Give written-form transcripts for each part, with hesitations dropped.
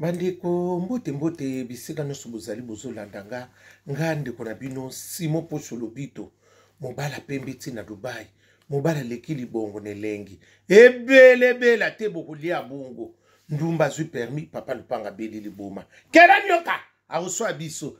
Bandeko, mbote mbote bisika nyonso bozali bozolanda nga, nga ndeko na bino Simon Posho Lobito, mobala pembe ti na Dubai, mobala aleki libongo na elengi ebelebela te, bokolia bongo. Ndumba azwi permis, papa lupanga abeli liboma, kela nyoka akoswa biso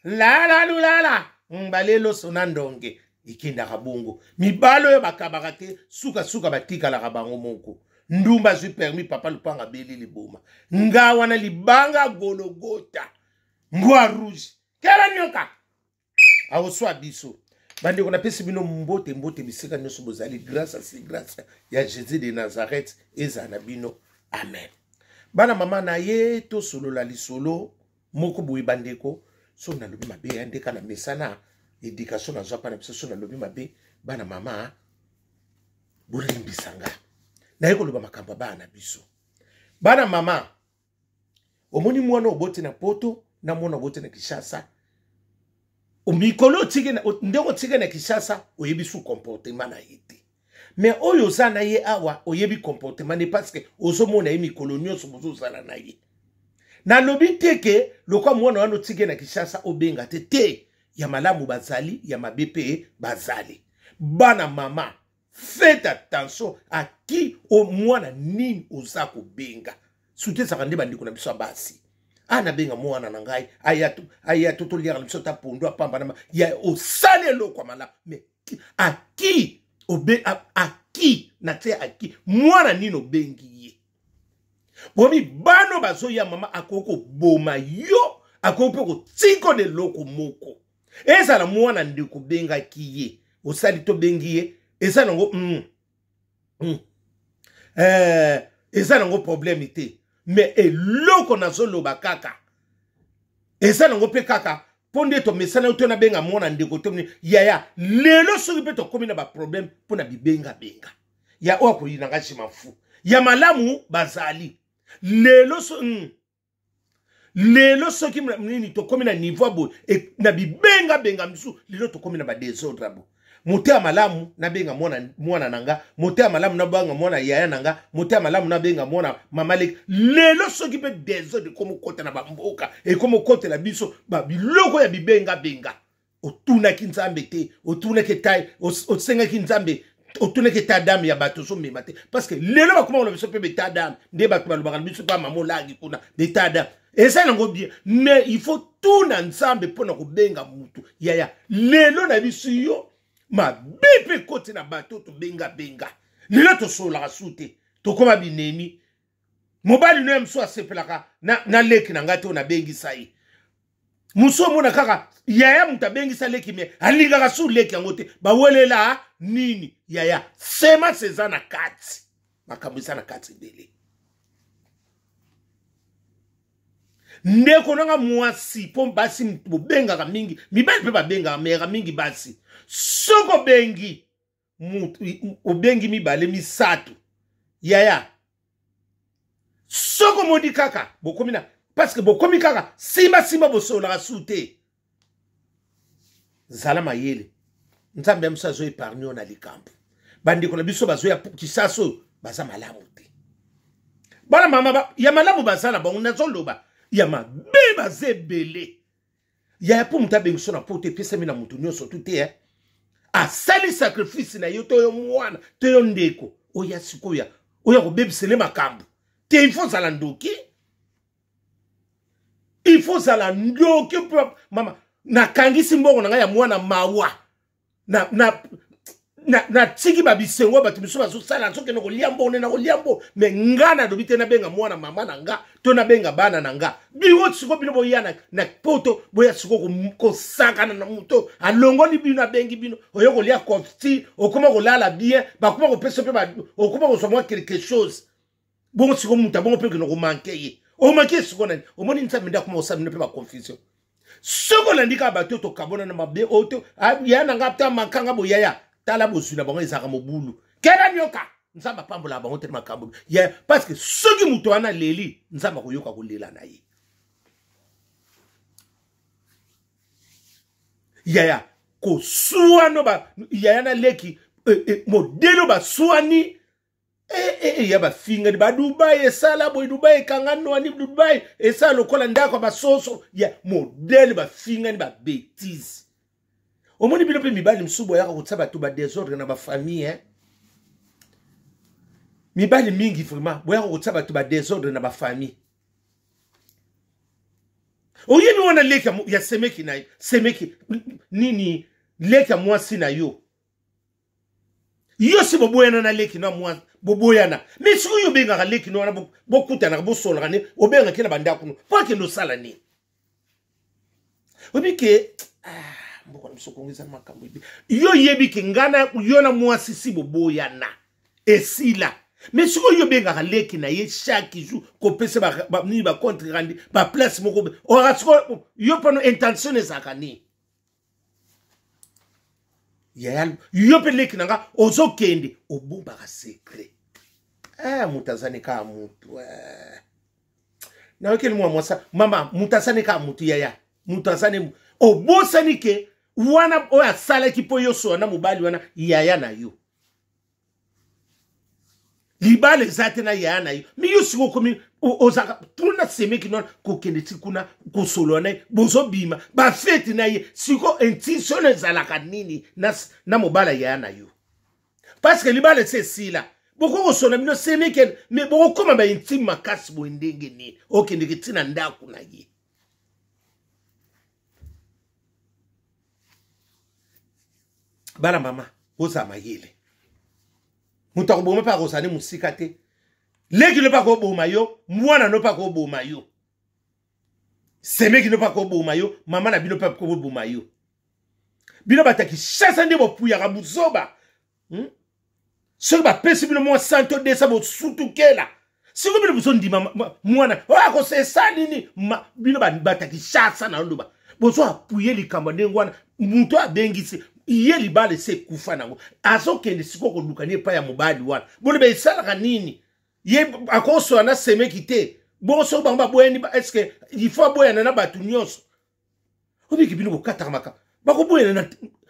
lala lulala mbaleloso na ndonge ekendaka bongo. Mibali oyo bakabaka te, sukasuka batikalaka bango moko. Ndumba azwi permis, papa lupanga abeli liboma, nga wana libanga gologota mbwa rouge kela nyoka akoswa biso. Bandeko, napesi bino mbote mbote bisika nyonso bozali. Grâce à grâce ya Jésus de Nazareth ezala na bino, amen. Bana mama na ye, tosolola lisolo moko boye. Bandeko, so nalobi mabe ya ndeka na mesana éducation nazwa mpa na biso, so nalobi mabe, bana mama bolimbisa nga. Naye koloba makambo ya bana na biso. Bana mama, omoni mwana oboti na Poto na mwana oboti na Kinshasa, mikolo otike ndenge otike na Kinshasa, oyebi su comportement na ye te. Mais oyo oza na ye awa, oyebi comportement ne, parce que ozomona ye mikolo nyonso bozozala na ye. Nalobi te ke lokwa mwana wana otike na Kinshasa, obenga te. Te, ya malamu bazali, ya mabe mpe bazali. Bana mama, faites attention à qui, o mwana nini oza kobenga. Surtout ezalaka nde bandeko na biso ya basi. A nabenga mwana na ngai, aya to toliaka na biso ta pondu apamba na ya osali eloko ya malamu. Mais à qui obe, à qui na tie, à qui, mwana nini obengi ye? Bomi bano bazoya, mama akoki koboma yo, akoki mpe kotika na eloko moko. Ezala mwana ndeko obengaki ye, osali tobengi ye, eza nango eza nango problème te. Mais eloko nazoloba kaka, eza nango mpe kaka mpo nde tomesana yo to nabenga mwana ndeko to yaya. Lelo soki mpe tokómi na baproblème mpo na bibengabenga ya oyo akoyinanga jimafu, ya malamu bazali lelo so, Lelo soki nini tokómi na niveau boye e, na bibengabenga misusu, lelo tokómi na badésordre boye. Motema malamu nabenga mwana, mwana na nga, motema malamu nabenga mwana yaya na nga, motema malamu nabenga mwana mama leki. Lelo soki mpe désordre ekomi okota na bamboka, ekomi okotela biso biloko ya bibengabenga. Otunaki Nzambe te, otunaki etai, osengaki Nzambe, otunaki état d'âme ya bato ozomema te. Parce que lelo bakoma koloba biso mpe baétat d'âme, nde bato balobaka na biso mpe mama olangi kuna baétat d'âme eza nango bien. Mais il faut tuna Nzambe mpo na kobenga mutu. Yaya, lelo na biso yo mabe mpe ekoti na bato tobengabenga. Lelo tosololaka su te, tokóma binemi. Mobali no ya mosusu asepelaka na leki na ngai te oyo nabengisa ye. Mosu omona kaka yaya moto abengisa leki, me alingaka su leki yango te. Bawelela nini? Yaya, semence eza na kati, makambo eza na kati ebele. Ndeko nanga mwasi, mpo basi bobengaka mingi, mibali mpe babengaka, meyaka mingi basi. Soki obengi mutu, obengi mibale misato, yaya, soki omoni kaka bokomi na, parce que bokomi kaka simbasimba, bosololaka su te. Zala mayele, Nzambe ya mosu azo épargne yo na likambo. Bandeko na biso bazoya Kisasa oyo baza malamu te. Bana mama ba, ya malamu baza na bango, nazoloba ya mabe baza ebele. Yaya, mpo moto abengiso na poto epesami na moto nyonso tu te, eh? Asali sacrifice na yo to yo mwana to yo ndeko oya sikoyo oya kobebisele makambo te. Il faut ozala ndoki, il faut ozala ndoki. Mama, nakangisi mbongo na ngai ya mwana mawa, natiki babisengo bato misusu bazosala, nazokende kolia mbongo na kolia mbongo. Me nga nalobi te nabenga mwana mama na nga to nabenga bana na nga. Bino siko bino boya na poto, boya siko kosakana na moto alongoli bino, abengi bino, oye kolia confti, okoma kolala bien, bakoma kopesa mpe okoma kozwa mwa quelque chose. Bongo siko moto abongo mpe okende komanke ye, omaki siko nani? Omoni Nzambe nde akoma kosala bino mpe baconfusion. Soki olandi kaka bato oyo tokabona na mabe oyo to ya na nga ta makanga boyaya, tala bozwi na bango ezalaka mobulu kela nyoka. Nzambe apambolaka bango te makambo ya, parce que soki moto wana aleli, Nzambe akoyoka kolela na ye. Yaya, koswano ba yaya na leki, modele baswani. Eh, eh, eh, ya bafingani badubai esala boye dubai ekanga noani dubai esala lokola ndako ya basoso ya modele bafingani babetise omoni bino mpe mibali mosusu boyaka kotia bato badesordre na bafamille eh? mibali mingi vraiment boyaka kotia bato badesordre na bafamille oyebi wana leki ya semeki na ye semeki nini leki ya mwasi na yo yo si boboyana na leki na mwa boboyana me sikoyo yo obengaka leki no wana bokutanaka bosolaka ne obengaki na bandako no mpo akende osala nini oyebi ke ah, mboka na biso kongo eza makambo ebe yo oyebi ke ngai na yo na mwasi si boboyana esila me sikoyo yo obengaka leki na ye chaque jour kopesa nini bacontre randi baplace moko ora sikoyo yo mpano intention ezalaka nini yaya yo mpe leki na nga ozokende obombaka secret eh, moto azani kaka motu eh. nayokeli mwa mwasa mama moto azani kaka motu yaya moto azani obosani ke wana oyo asalaki mpo yo sola na mobali wana yaya na yo libala eza te na yaya na yo mi yo sikoyo okomi ozalaka tuna semeki nwana kokende ti kuna kosolola na ye bozobima bafeti na ye sikoyo intention ezalaka nini na, na mobala yaya na yo parceke libala esi esila bokoki kosolola bino semeki me bokokoma baintime makasi boye ndenge nini okendeke ti na ndako na ye bana mama bozala mayele moto akoboma mpe akozala ne mosika te leki no mpe akoboma yo mwana no mpe akoboma yo semeki no mpe akoboma yo mama na bino mpe akoboma yo bino bato ya kishasa nde bopuyaka buzoba hmm? soki bapesi bino mwa santo desa bosutukela siko bino bozondima mwana oyo akosesa nini bino bato ya kishasa na oloba bozo apuye likambo ndenge wana moto abengisi ye libala esi ekufa nango azokende sikoyo koluka ni epai ya mobali wana boloba esalaka nini ye akosola na semeki te bongo soki bango baboyani estce il faut aboyana na bato nyonso obiki bino bokataka makambo bakoboyana na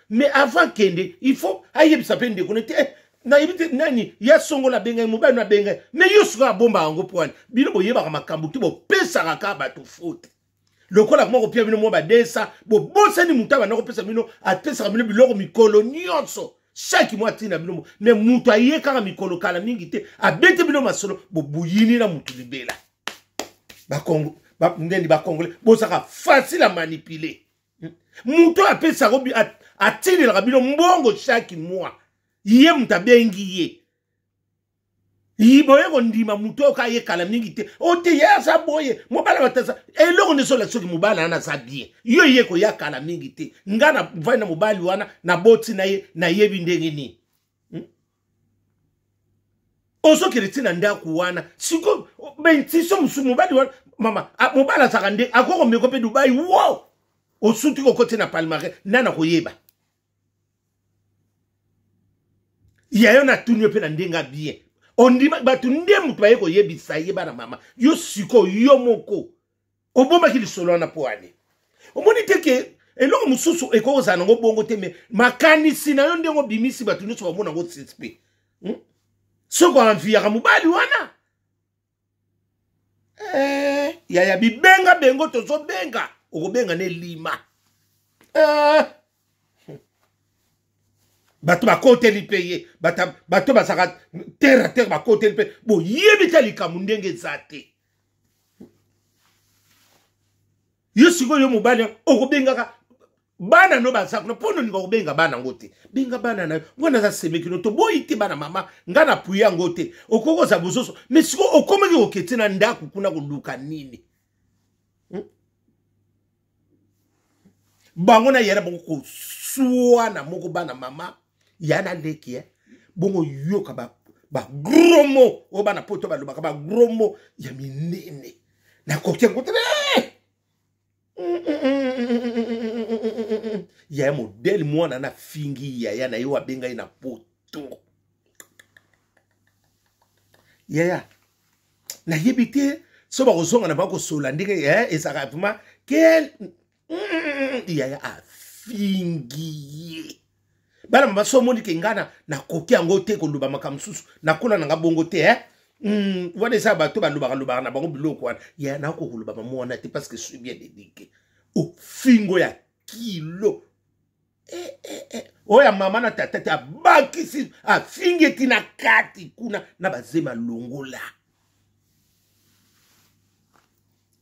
mais avant kende il faut ayebisa mpe ndeko ne te eh, nayebi te nani ya songola abengai mobali no abengai mais yo sikoyo abomba yango mpo wani bino boyebaka makambo te bopesaka kaka bato faute lokola koma kopia bino mwa badesa bobosani moto abanda kopesa bino apesaka bino biloko mikolo nyonso chaque mois atina bino mais moto aye kaka mikolo kala mingi te abeti bino masolo bobuyini na moto libela bakongo ndeni bakongole bozalaka facile à manipuler moto oyo apesaka atindelaka bino mbongo chaque mois ye moto abengi ye boye kondima moto oyo ka ye kala mingi te o te ye aza boye mobala batasa eloko nde ezola soki mobala wana aza bien yo ye koya kala mingi te nga navandi na mobali wana naboti na ye nayebi ndenge nini hmm? ozokende ti na ndako wana siko bentiso mosusu mobali wana mama mobali azalaka nde akokomeko mpe dubai wo osuti kokoti na palmare nani akoyeba yayo natuni yo mpe na ndenge ya bien ondima bato nde moto baye koyebisa ye bana mama yo sikoyo yo moko obombaki lisolo wana mpo ani omoni te ke eloko mosusu ekoki kozala nango bongo te me makanisi na yo ndenge obimisi bato nyonso bamona yango suspect hmm? soki oanviyaka mobali wana eh, yaya bibenga bengo tozobenga okobenga ne lima eh. bato bakoteli mpe ye bato bazalaka terre a terre bakoteli mpe boyebi te likambo ndenge eza te yo sikoyo yo mobali okobengaka bana no baza kuna mpo nolinga kobenga bana yango te benga bana na yo mwana aza semeki no toboyi te bana mama nga na puye yango te okoki kozala bozoso me sikoyo okomaki kokete na ndako kuna koluka nini hmm? bango na yaya bango koswana moko bana mama ya na leki eh? bongo yoka ba, ba gros mot oyo bana poto balobaka ba gros mot ya minene nakoki yango te yaya modele mwana na fingi yaya na ye oyo abengai na poto yaya nayebi te so bakozonga na bakosolola ndenge eh, ezalaka vraiment quel yaya afingi ye. Bana mama so omoni ke nga nakoki yango te koloba makambo mosusu, nakola na nga bongo te, eh? Wana eza bato balobaka lobaka na bango biloko wana ya nakoki koloba mamo wana te parce que suis bien éduqué. Ofingo ya kilo eh, eh, eh. Oyo ya mama na tata te, abakisi afingi eti na kati kuna na bazema longola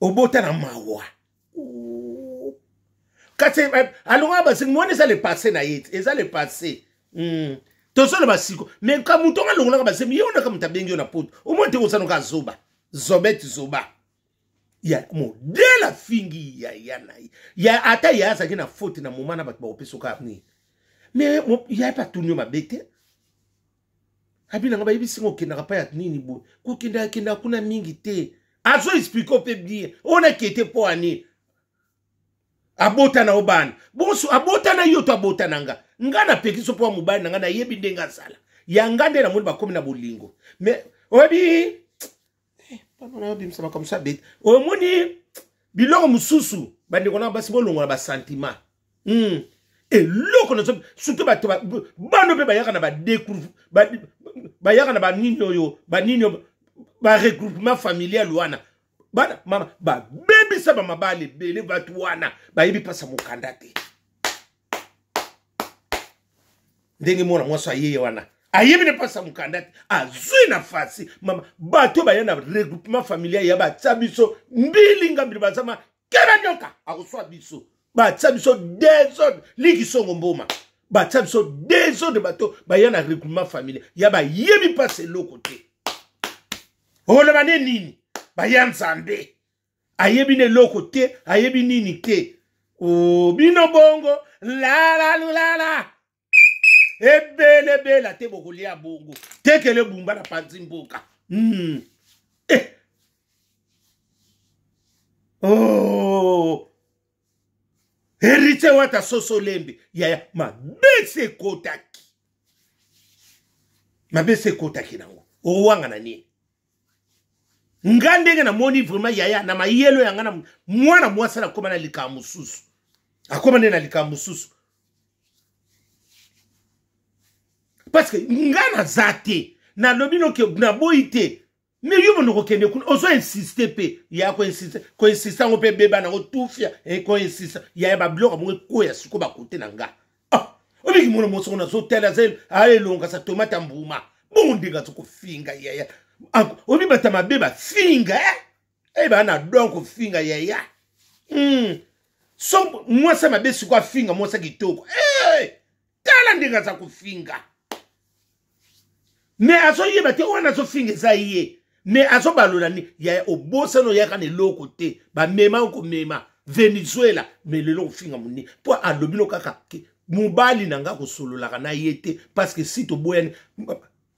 obota na mawa kasi eh, alongola basengi mwana eza le passé na ye eza le passé. Tozoloba siko me ka moto anga alongolaka basemi ye wana ka moto abengi yo na poto omoni te kozanoka zoba zobete zoba ya modele afingi yaya na ye ya ata ye azalaki na faute na moma na bato bakopesa oka nini me ya mpe atuni yo mabe te abi nanga bayebisi nga okendaka pa ya nini boye kokendaka kendaka kuna mingi te azo explike mpe bien oyo nakete mpo ani abota na yo bana bonso abota na yo to abota na nga nga napekisi mpo ya mobali na nga nayebi ndenge azala ya nga nde namoni bakomi na bolingo me oyebi eh, pano na yo bimisa makambo mosusu abeti omoni biloko mosusu bandeko na basi bolongola basentiment. Eloko nazo surtout bato bano mpe bayaka na badécouvre bayaka na banini oyo banini oyo baregroupement familial wana bana mama babebisa bamabala ebele bato wana bayebi mpasa mokanda te ndenge mwana mwasi ayeye wana ayebi ne mpasa mokanda te azwi na fasi mama bato baya na regroupement familial ya batya biso mbilinga mbili bazama keba nyoka akoswa biso batya biso desordre likisongo mboma batya biso desordre bato baya na regroupement familial ya bayebi mpasi eloko te oloba nde nini baya nzambe ayebi na eloko te ayebi nini te o bino bongo lalalulala ebelebela te bokolia bongo tekele bumba na panzi mboka. Eh. Oh. Héritier wata soso lembe yaya mabesi ekotaki mabesi ekotaki nango owanga na nini nga ndenge namoni vraiment yaya na mayelo ya nga na mwana mwasi nakoma na likambo mosusu akoma nde na likambo mosusu parce que nga naza te nalobi noke naboyi te me yo mondo kokende kuna ozo insiste mpe ya koinsiste koinsiste yango mpe ebeba nango tufia koinsiste yaya babiloko bongo ekoya siko bakote na nga ah, obiki mwana mwasi ngo nazotala aelongasa tomate ya mbuma bongo ndenge azo kofinga yaya obi bata mabe bafinga eh? eh baa na don kofinga yaya. So mwasi mabe siko afinga mwasi kitoko eh, tala ndenge aza kofinga me azoyeba te wana azofinga eza ye me azobalola ni yaya obosana oyaka na eloko te bamema okomema Venezuela me lelo kofinga monini mpo alobi no kaka mobali na nga kosololaka na ye te parce que si toboyani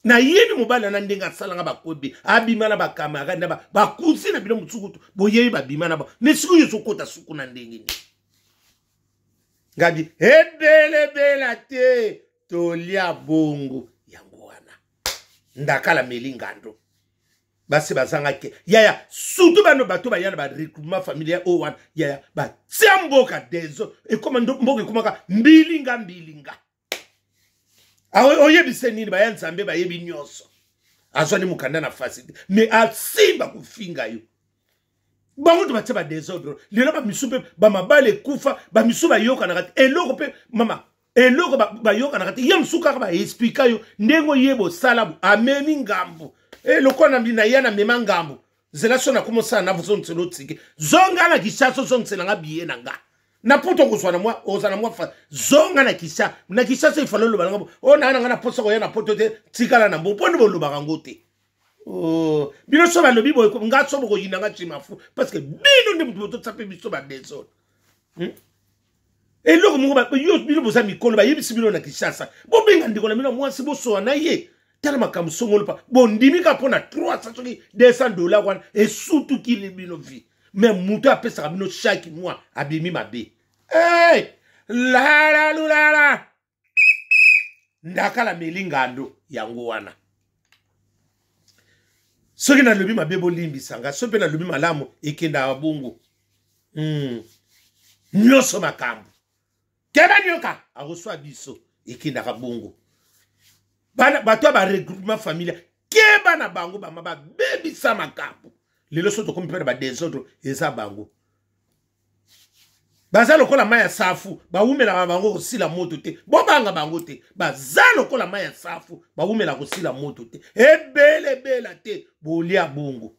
nayebi mobali na ndenge asalanga bakwebe abima na bakamarade na bakusi na bino mosuku boyebi babima na ba me sikoyo ozokota suku na ndenge nini ngabi ebelebela te tolia bongo yango wana ndakala meli ngando basi bazanga ke yaya surtout bano bato baya na baregroupement familial oyo wana yaya batia mboka deso ekoma mboka ekomaka mbilinga mbilinga oyebise nini baya nzambe bayebi nyonso azwani mokanda na fasi te me asimba kofinga yo bango to batia badesordre lelo bamisu mpe bamabala ekufa bamisu bayokanaka te eloko mpe mama eloko bayokanaka te ye mosusu kaka baexplika yo ndenge oyeba osala amemi ngambo e lokola na ye namema ngambo zela so nakoma osala na ozongisela otike zonga na Kinshasa ozongisela nga biye na nga na poto okozwa na mwa ozala na mwa fa zonga na Kinshasa na Kinshasa ifale oloba na nga o naa na nga na posa koya na poto te tikala na mbo mpo nde bolobaka yango te oh, bino so balobi boye nga so bokoyina nga cimafu parce que bino nde moto bototisa mpe biso badesordre. Eloko moko yo bino boza mikolo bayebisi bino na Kinshasa bobenga ndeko na bino mwasi bosowa na ye tala makambo songolo pa bondimi kaka mpo na 300 soki 200 dollar wana esutukili bino vie me moto apesaka bino chaque mois abimi mabe hey! Lalalulala ndakala meli ngando yango wana soki nalobi mabe bolimbisa nga soki mpe nalobi malamu ekendaka bongo. Nyonso makambo keba nyoka akoswa biso. Ekendaka bongo. Bana bato ya baregroupement familial, keba na bango, bama babebisa makambo. Lelo so tokomi mpe na badesordre, eza bango. Baza lokola mai ya safu, bawumelaka bango kosila moto te. Bobanga bango te, baza lokola mai ya safu, bawumelaka kosila moto te. Ebele ebela te, bolia bongo.